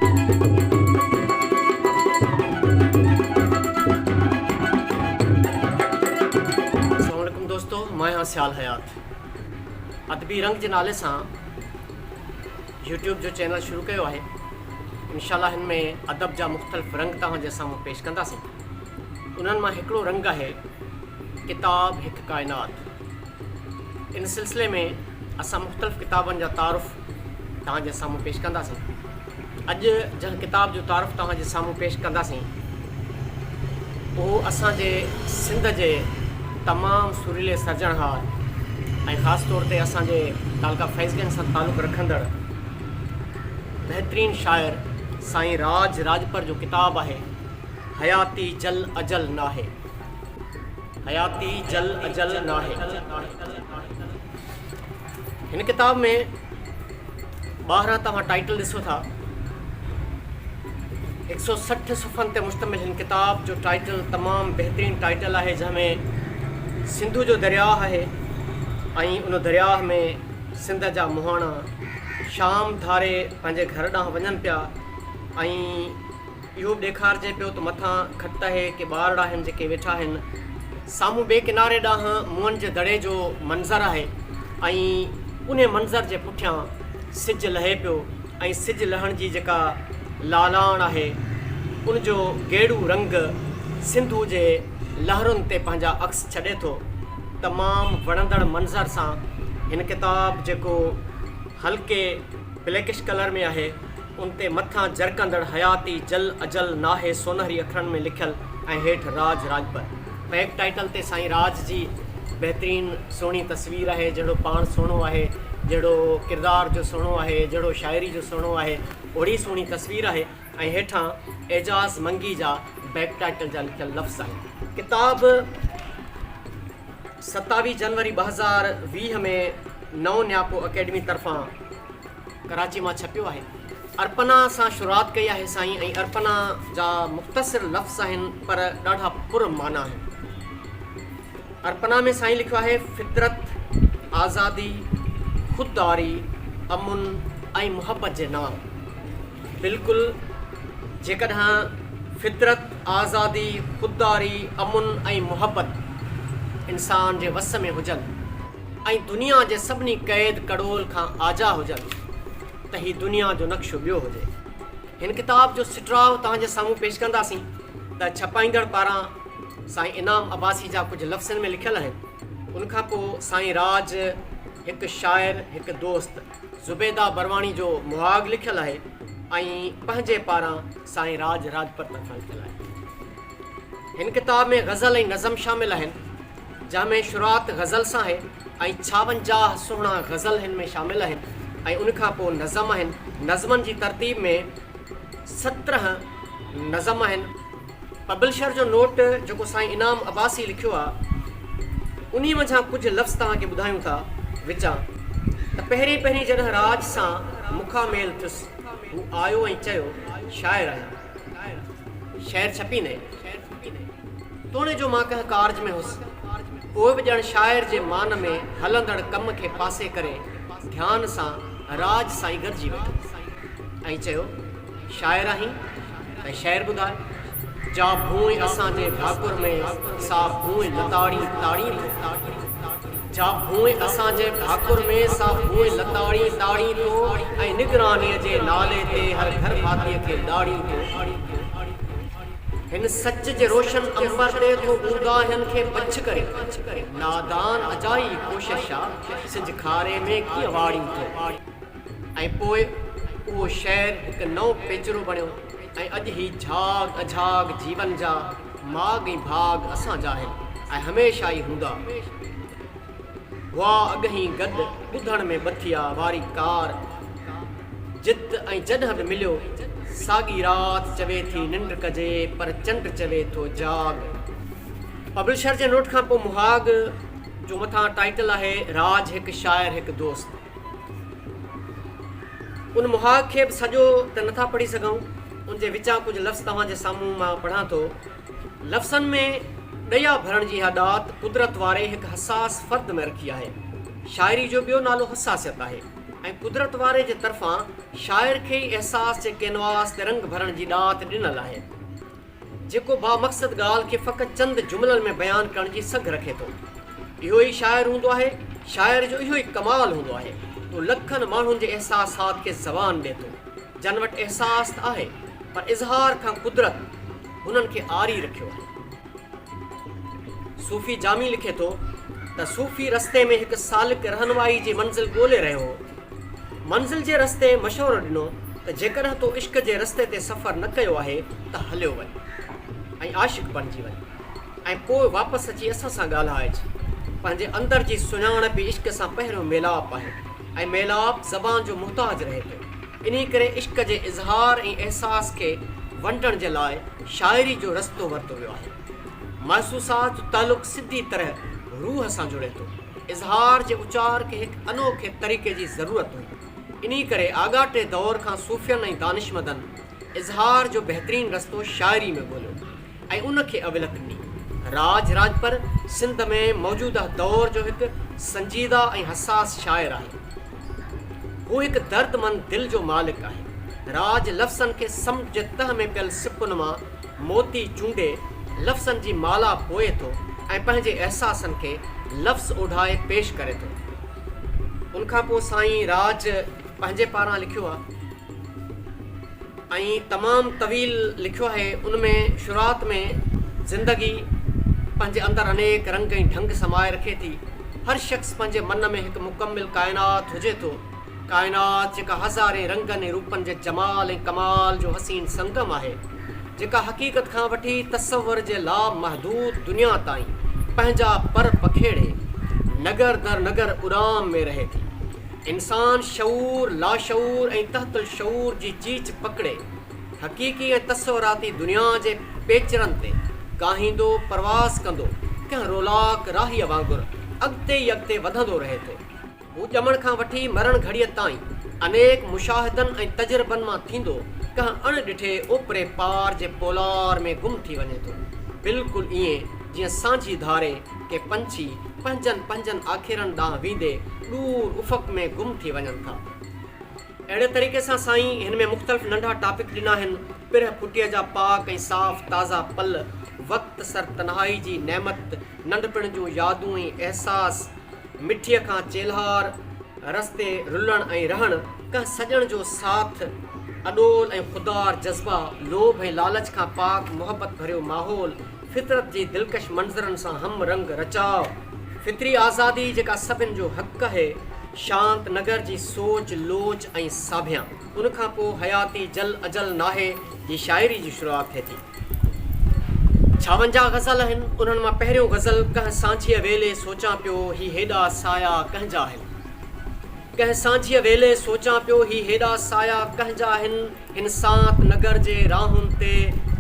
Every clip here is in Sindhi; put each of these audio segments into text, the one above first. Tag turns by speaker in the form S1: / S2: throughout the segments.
S1: السلام عليڪم دوستو مان آهيان سيال حيات ادبي رنگ جي نالي سان يوٽيوب جو چينل شروع ڪيو آهي انشاء الله هن ۾ ادب جا مختلف رنگ توهان جي سامهون پيش ڪنداسين انهن مان هڪڙو رنگ آهي ڪتاب هڪ ڪائنات ان سلسلي ۾ اسان مختلف ڪتابن جا تعارف توهان جي سامهون پيش ڪنداسين. اڄ جنهن ڪتاب جو تعارف توهان جي سامهون پيش ڪنداسين اهو اسان جي سنڌ جي تمام سريلي سرجڻهار ۽ خاص طور تي اسان جي تعلقه فيض گنج سان تعلق رکندڙ بهترين شاعر سائين راج راڄپر جو ڪتاب آهي حياتي جل اجل ناهي. حياتي جل اجل ناهي. هن ڪتاب ۾ ٻاهران توهان ٽائيٽل ڏسو ٿا. 160 صفحن تي مشتمل هن ڪتاب جو ٽائيٽل تمام بهترين ٽائيٽل آهي جنهن ۾ سنڌو جو درياهه آهي ۽ ان درياهه ۾ سنڌ جا مهاڻا شام ڌاري پنهنجي گهر ڏانهن وڃن پيا ۽ اهو به ڏيکارجي پيو ته مٿان کٽ آهي، ڪي ٻارڙا آهن جيڪي ويٺا آهن. سامهون ٻئي ڪناري ڏانهن موئن جي دڙي جو منظر آهي ۽ انهي منظر جي پٺيان سج لهي پيو ۽ سج لهڻ جي جيڪا لالاڻ آهي ان جو گيڙو رنگ سنڌو جي لهرن تي پنهنجا عڪس ڇڏي ٿو. تمام وڻندڙ منظر سان هن ڪتاب جيڪو هلڪي بليڪش ڪلر ۾ آهي. ان تي مٿان جرڪندڙ حياتي جل اجل ناهي سونهري اکرن ۾ لکيل ۽ هيٺ راج راڄپر. بيڪ ٽائيٽل تي سائين راج جي بهترين سهڻي تصوير آهي جهڙو پاڻ سهڻو آهي جهڙو ڪردار جو سهڻو آهي جهڙو شاعري جو سهڻو آهي اوڙي سهڻي تصوير آهي ۽ هيٺان اعجاز منگي جا بيڪ ٽائيٽل جا لکيل لفظ آهن. ڪتاب 27 جنوري 2020 ۾ نئون نياپو اڪيڊمي طرفان ڪراچي مان ڇپيو آهي. ارپنا سان شروعات ڪئي آهي سائين ۽ ارپنا جا مختصر لفظ آهن پر ڏاڍا پر معنيٰ آهن. ارپنا ۾ سائين لکيو آهي فطرت، آزادي، خودداري، امن ۽ محبت جي نام. بلڪل جيڪڏهن فطرت، آزادي، خودداري، امن ۽ محبت انسان جي وس ۾ هجن، ۽ دنيا جي سڀني قيد ڪڙول کان آجا هجن ته هي دنيا جو نقشو ٻيو هجي. هن ڪتاب جو سٽراء توهان جي سامهون پيش ڪنداسين ته ڇپائيندڙ پاران سائين انعام عباسي جا ڪجهه لفظن ۾ لکيل آهن. ان کان پوء سائين راج هڪ شاعر هڪ دوست زبيده برواڻي جو مهاڳ لکيل آهي ۽ پنهنجي پاران سائين راج راڄپر طرفان لکيل آهي. هن ڪتاب ۾ غزل ۽ نظم شامل آهن. جنهن ۾ شروعات غزل سان آهي ۽ ڇاونجاهه سهڻا غزل هن ۾ شامل آهن ۽ ان کان پوء نظم آهن. نظمن جي ترتيب ۾ 17 نظم آهن. پبلشر جو نوٽ جيڪو سائين انعام عباسي لکيو آهي انهي منجهان ڪجهه لفظ توهان کي ٻڌايون ٿا وچان ته پهرين پهرين جڏهن راج سان مکاميل ٿيس هو آيو ۽ چيو شاعر آهيان. شعر ڇپيندين. توڻي جو مان ڪنهن ڪارج ۾ هيس، پوء به ڄڻ شاعر جي مان ۾ هلندڙ ڪم کي پاسي ڪري ڌيان سان راڄ سان ئي گڏجي ويٺس ۽ چيو، شاعر آهين ته شعر ٻڌاء. جا ڀونء اسان جي ڀاڪر ۾، سا ڀونء لتاڙين تاڙين ٿو. جا ڀونء اسان جي ڀاڪر ۾، سا ڀونء لتاڙين تاڙين ٿو ۽ نگرانيء جي نالي تي هر گهر ڀاتيء کي ڏاڙين ٿو. هن سچ جي روشن امبر تي ٿو اونداهين کي بڇ ڪري. نادان اجائي ڪوشش آ، سج کاري ۾ ڪيئن واڙين ٿو. ۽ پوء اهو شعر هڪ نئون پيچرو بڻيو ۽ اڄ هي جهاڳ اجهاڳ جيون جا ماڳ ۽ ڀاڳ اسان جا آهن ۽ هميشه ئي هوندا. هئا اڳهين گڏ، ٻڌڻ ۾ ٻٿيا واري ڪار. جت ۽ جڏهن به مليو، ساڳي رات چوي ٿي ننڊ ڪجي، پر چنڊ چوي ٿو جاڳ. پبلشر جي نوٽ کان پوء مهاڳ جو مٿان ٽائيٽل آهي راج هڪ شاعر هڪ دوست. ان مهاڳ کي به سڄو ته نٿا پڙهي سگهون، ان جي وچان ڪجهه لفظ توهان جي سامهون مان پڙهان ٿو. لفظن ۾ ڏيئا ڀرڻ جي اها ڏات قدرت واري هڪ حساس فرد ۾ رکي آهي. شاعري جو ٻيو نالو حساسيت آهي. ۽ قدرت واري جي طرفان شاعر کي ئي احساس جي ڪينواس تي رنگ ڀرڻ جي ڏات ڏنل آهي. جيڪو بامقصد ڳالهه کي فقط چند جملن ۾ بيان ڪرڻ جي سگهه رکي ٿو. اهو ئي شاعر هوندو آهي. شاعر جو اهو ئي ڪمال هوندو آهي ته هو لکن ماڻهن جي احساسات کي زبان ڏئي ٿو. جن وٽ احساس ته آهي پر اظهار کان قدرت هنن کي عاري رکيو آهي. صوفي جامي لکي ٿو ته صوفي رستي ۾ هڪ سالڪ رهنمائي جي منزل ڳولي رهيو هو. منزل جي رستي مشورو ڏنو ته جيڪڏهن تو عشق جي رستي تي سفر نه ڪيو آهي ته هليو وڃ ۽ عاشق بڻجي وڃ ۽ پوء واپس اچي اسان سان ڳالهائج. پنهنجي اندر جي سڃاڻپ ئي عشق سان پهريون ميلاپ آهي ۽ ميلاپ زبان جو محتاج رهي ٿو. انهي ڪري عشق جي اظهار ۽ احساس کي ونڊڻ جي لاء شاعري جو رستو ورتو ويو آهي. محسوسات جو تعلق سڌي طرح روح سان جڙي ٿو. اظهار جي اچار کي هڪ انوکي طريقي جي ضرورت هئي. انهي ڪري آڳاٽي دور کان صوفين ۽ دانشمندن اظهار جو بهترين رستو شاعري ۾ ڳوليو ۽ ان کي اوليت ڏني. راڄ راڄپر سنڌ ۾ موجوده دور جو هڪ سنجيده ۽ حساس شاعر آهي. هو هڪ دردمند دل جو مالڪ آهي. راڄ لفظن کي سمنڊ جي تهه ۾ پيل سپن مان موتي چونڊي لفظن جي مالا پوئي ٿو ۽ پنهنجي احساسن کي لفظ اوڍائي پيش ڪري ٿو. ان کان پوء سائين راج پنهنجي پاران لکيو آهي ۽ تمام طويل لکيو آهي. ان ۾ شروعات ۾ زندگي پنهنجي اندر انيڪ رنگ ۽ ڍنگ سمائي رکي ٿي. هر شخص پنهنجي من ۾ هڪ مڪمل ڪائنات هجي ٿو. ڪائنات جيڪا هزارين رنگن ۽ روپن جي جمال ۽ ڪمال جو حسين سنگم آهي، جيڪا حقيقت کان وٺي تصور جي لامحدود دنيا تائين پنهنجا پر پکيڙي نگر در نگر اڏام ۾ رهي ٿي. انسان شعور، لاشعور ۽ تحت الشعور جي چيچ پڪڙي حقيقي ۽ تصوراتي دنيا جي پيچرن تي ڪاهيندو پرواز ڪندو ڪنهن رولاڪ راهيء وانگر اڳتي ئي اڳتي وڌندو رهي ٿو. هو ڄمڻ کان وٺي مرڻ گهڙيء تائين انيڪ مشاهدن ۽ تجربن مان ٿيندو ڪنهن اڻ ڏٺي اوپري پار جي پولار ۾ گم ٿي وڃي ٿو. بلڪل ائين جيئن سانجهي ڌاري ڪي پنڇي پنهنجن پنهنجن آکيرن ڏانهن ويندي ڏور افق ۾ گم ٿي وڃن ٿا. اهڙي طريقي سان سائين هن ۾ مختلف ننڍا ٽاپڪ ڏنا آهن، پرهه ڦٽيء جا پاڪ ۽ صاف تازا پل، وقت سر تنهائي جي نعمت، ننڍپڻ جون يادون ۽ احساس، مٺيء کان چيلهار رستي رلڻ ۽ رهڻ، ڪنهن سڄڻ جو ساٿ، اڏول ۽ خوددار جذبا، لوڀ ۽ لالچ کان پاڪ محبت ڀريو ماحول، فطرت جي دلڪش منظرن سان هم رنگ رچاء، فطري آزادي جيڪا سڀن جو حق آهي، شانت نگر جي سوچ، لوچ ۽ ساڀيان. ان کان پوء حياتي جل اجل ناهي جي شاعري جي شروعات ٿئي ٿي. ڇاونجاهه غزل آهن، انهن مان پهريون غزل ڪنهن سانجهيء ويلي سوچان پيو هي هيڏا سايا ڪنهن جا آهن. ڪنهن سانجهيء ويلي سوچان پيو هي هيڏا سايا ڪنهن جا آهن، هن سانت نگر جي راهن تي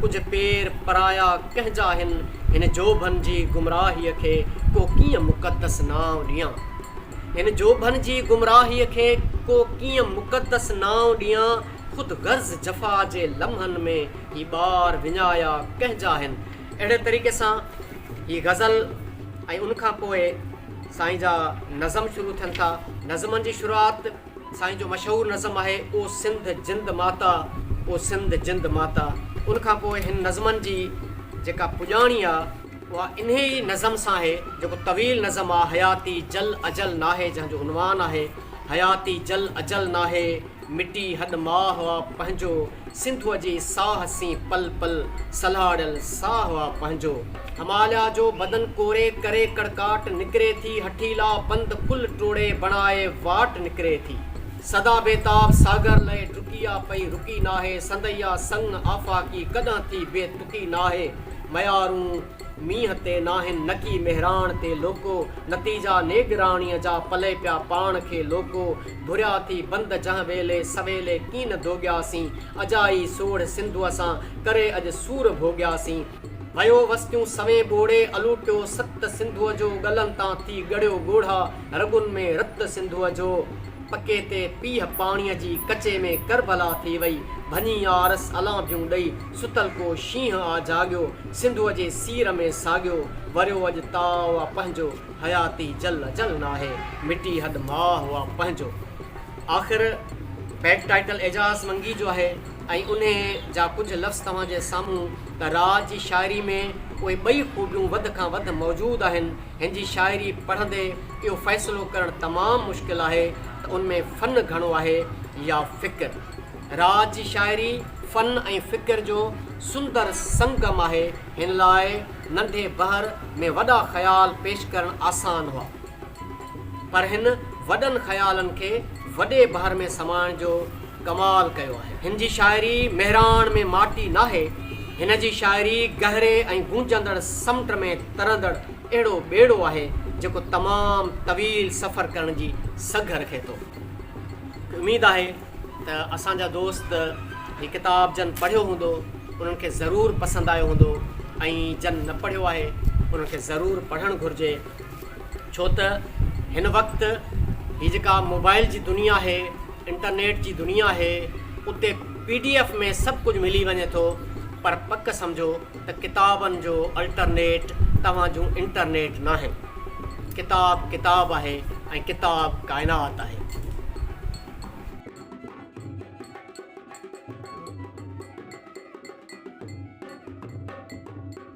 S1: ڪجهه پير پرايا ڪنهن جا آهن، هن جوڀن جي گمراهيء کي ڪو ڪيئن مقدس نانء ڏيان. هن جوڀن جي گمراهيء کي ڪو ڪيئن مقدس نانء ڏيان، خود غرض جفا جي لمحن ۾ هي ٻار وڃايا ڪنهن جا آهن. اهڙي طريقي سان هي غزل ۽ ان کان پوء سائين جا نظم شروع ٿين ٿا. نظمن جي شروعات سائين جو مشهور نظم آهي او سنڌ جند ماتا او سنڌ جند ماتا ان کان پوء هن نظمن جي جيڪا پڄاڻي آ اها انهي ئي نظم سان آهي جيڪو طويل نظم آ حياتي جل اجل ناهي جنهن جو عنوان آهي حياتي جل اجل ناهي. مٽي هڏ ماهه آ پنهنجو، سنڌوء جي ساهه سين پل پل سلهاڙيل ساهه آ پنهنجو. هماليا جو بدن ڪوري ڪري ڪڙڪاٽ نڪري ٿي، هٺيلا بند ڪل ٽوڙي بڻائي واٽ نڪري ٿي. سدا بيتاب ساگر لئه ڊڪي آ پئي رڪي ناهي، سندئي آ سڱ آفاقي ڪڏهن ٿي بي تڪي ناهي. ميارون. مينهن تي ناهن نڪي مهراڻ تي لوڪو، نتيجا نيگراڻيء جا پلئي پيا پاڻ کي لوڪو، ڀريا ٿي بند جنهن ويلي سويلي ڪين ڌوڳياسين، اجائي سوڙهه سنڌوء سان ڪري اڄ سور ڀوڳياسين. ويو وستيون سوين ٻوڙي الوٽيو ست سنڌوء جو، ڳلن تان ٿي ڳڙيو ڳوڙها رڳن ۾ رت سنڌوء جو. پڪي تي پيهه پاڻيء جي ڪچي ۾ ڪربلا ٿي وئي، ڀڃي آرس الانڀيون ڏئي ستل ڪو شينهن آ جاڳيو، سنڌوء جي سير ۾ ساڳيو، وريو اڄ تاء آ پنهنجو، حياتي جل اجل ناهي، مٽي هڏ ماهه آ پنهنجو. آخر بيڪ ٽائيٽل اعجاز منگي جو آهي ۽ انهي جا ڪجهه لفظ توهان جي سامهون ته راز جي شاعري ۾ اهي ٻئي خوبيون وڌ کان وڌ موجود آهن. هن جي شاعري پڙهندي اهو فيصلو ڪرڻ تمام مشڪل آهي ته ان ۾ فن گهڻو آهي يا فڪر. راز جي شاعري فن ۽ فڪر جو سندر سنگم آهي. هن لاء ننڍي بحر ۾ وڏا خيال پيش ڪرڻ آسان هئا. پر هن وڏن خيالن کي وڏي بحر ۾ سمائڻ جو ڪمال ڪيو آهي. هن جي شاعري مهراڻ ۾ ماٽي ناهي، هن جي شاعري گهري ۽ گونجندڙ سمنڊ ۾ ترندڙ اهڙو ٻيڙو آهي، جيڪو تمام طويل سفر ڪرڻ جي سگهه رکي ٿو. اميد آهي ته اسان جا دوست هي ڪتاب جن پڙهيو هوندو انهن کي ضرور پسند آيو هوندو ۽ جن نه پڙهيو آهي انهن کي ضرور پڙهڻ گهرجي. ڇو ته هن وقت هي جيڪا موبائل جي دنيا آهي انٽرنيٽ جي دنيا آهي اتي پي ڊي ايف ۾ سڀ ڪجهه ملي وڃي ٿو پر پڪ سمجهو ته ڪتابن جو الٽرنيٽ توهان جون انٽرنيٽ ناهن ڪتاب ڪتاب آهي ۽ ڪتاب ڪائنات آهي.